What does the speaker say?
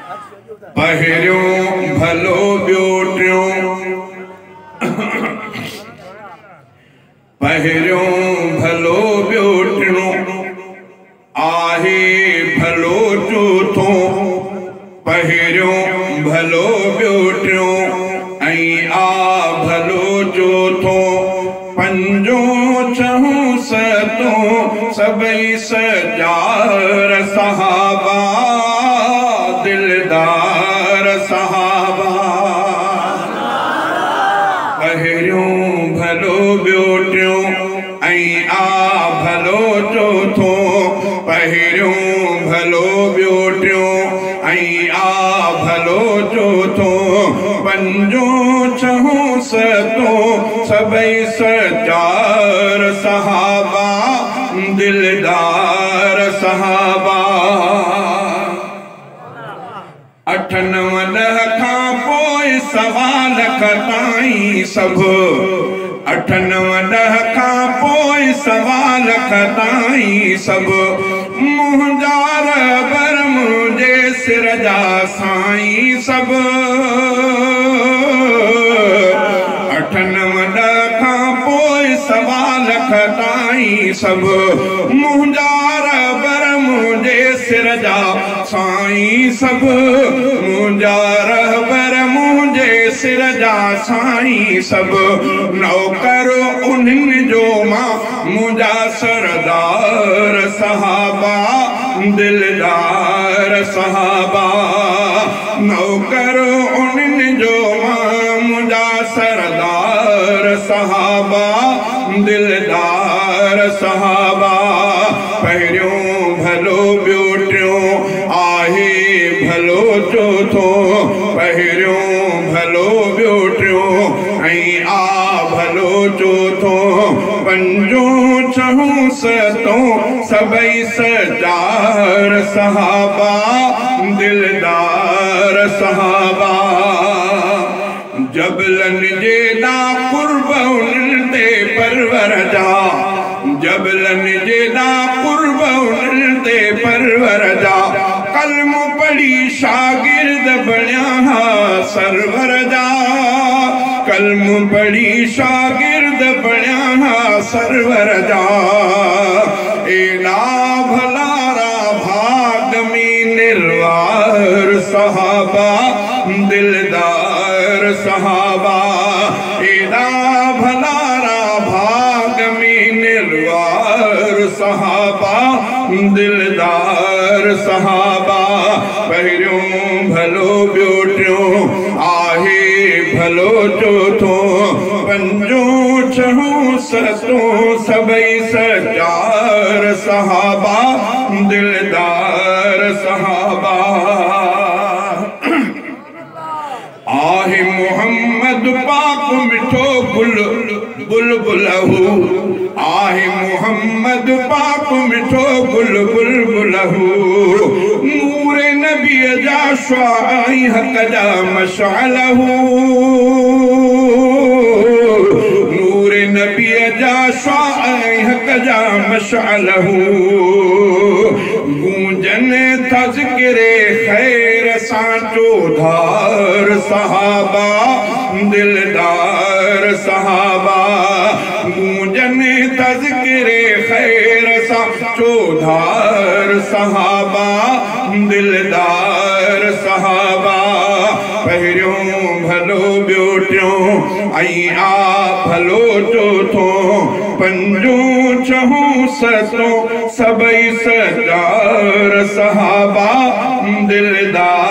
पहिरियों भलो ॿियो टियों, पहिरियों भलो ॿियो टियों, आहे भलो चौथों। पहिरियों भलो ॿियो टियों ऐं आ भलो चौथों। पंजों छहों सतों सभई सजार सहाबा, दिलदार सहाबा। पहिरियों भलो ॿियो टियों ऐं आ भलो चौथों। पहिरियों भलो ॿियो टियों ऐं आ भलो चौथों। पंजों छहों सतों सभई सजार सहाबा, दिलदार सहाबा। अठ नव ॾह खां पोइ सवा लख ताईं सभु। अठ नव ॾह खां पोइ सवा लख ताईं सभु। मुंहिंजा रहबर मुंहिंजे सिर जा साईं सभु। अठ नव ॾह खां पोइ सवा लख ताईं सभु। मुंहिंजा रहबर मुंहिंजे सिर जा साईं सभु। मुंहिंजा रहबर मुंहिंजे सिर जा साईं सभु। नौकर उन्हनि जो मां मुंहिंजा सरदार सहाबा, दिलदार सहाबा। नौकर उन्हनि जो मां मुंहिंजा सरदार सहाबा, दिलदार सहाबा। पहिरियों भलो ॿियो टियों आहे भलो चौथों। पहिरियों भलो ॿियो टियों ऐं आ भलो चौथों। पंजों छहों सतों सभई सजार सहाबा, दिलदार सहाबा। जबलन जेॾा कुर्ब उन्हनि ते परवर जा, जबलन जेॾा कुर्ब उन्हनि ते परवर जा। कलमो पढ़ी शागिर्द बणिया हा सरवर जा। कलमो पढ़ी शागिर्द बणिया हा सरवर जा। एॾा भलारा भाग में निर्वार सहाबा, दिलदार सहाबा। एॾा भलारा भाग में निर्वार सहाबा, दिलदार सहाबा। पहिरियों भलो ॿियो टियों आहे भलो चौथों। पंजों छहों सतों सभई सजार सहाबा, दिलदार सहाबा। आहे मोहम्मद पाक मिठो गुल बुलबुलहू, आहे मोहम्मद पाक मिठो गुल बुलबुलहू। नूर नबी जा शुआई हक जा मशालहू, नूर नबी जा शुआई हक जा मशालहू। गूंजन था ज़िक्रे खैर सां चौधार सहाबा, दिलदार सहाबा। गूंजन था ज़िक्रे खैर सां चौधार सहाबा, दिलदार सहाबा। पहिरियों भलो ॿियो टियों ऐं आ भलो चौथों। पंजों छहों सतों सभई सजार सहाबा, दिलदार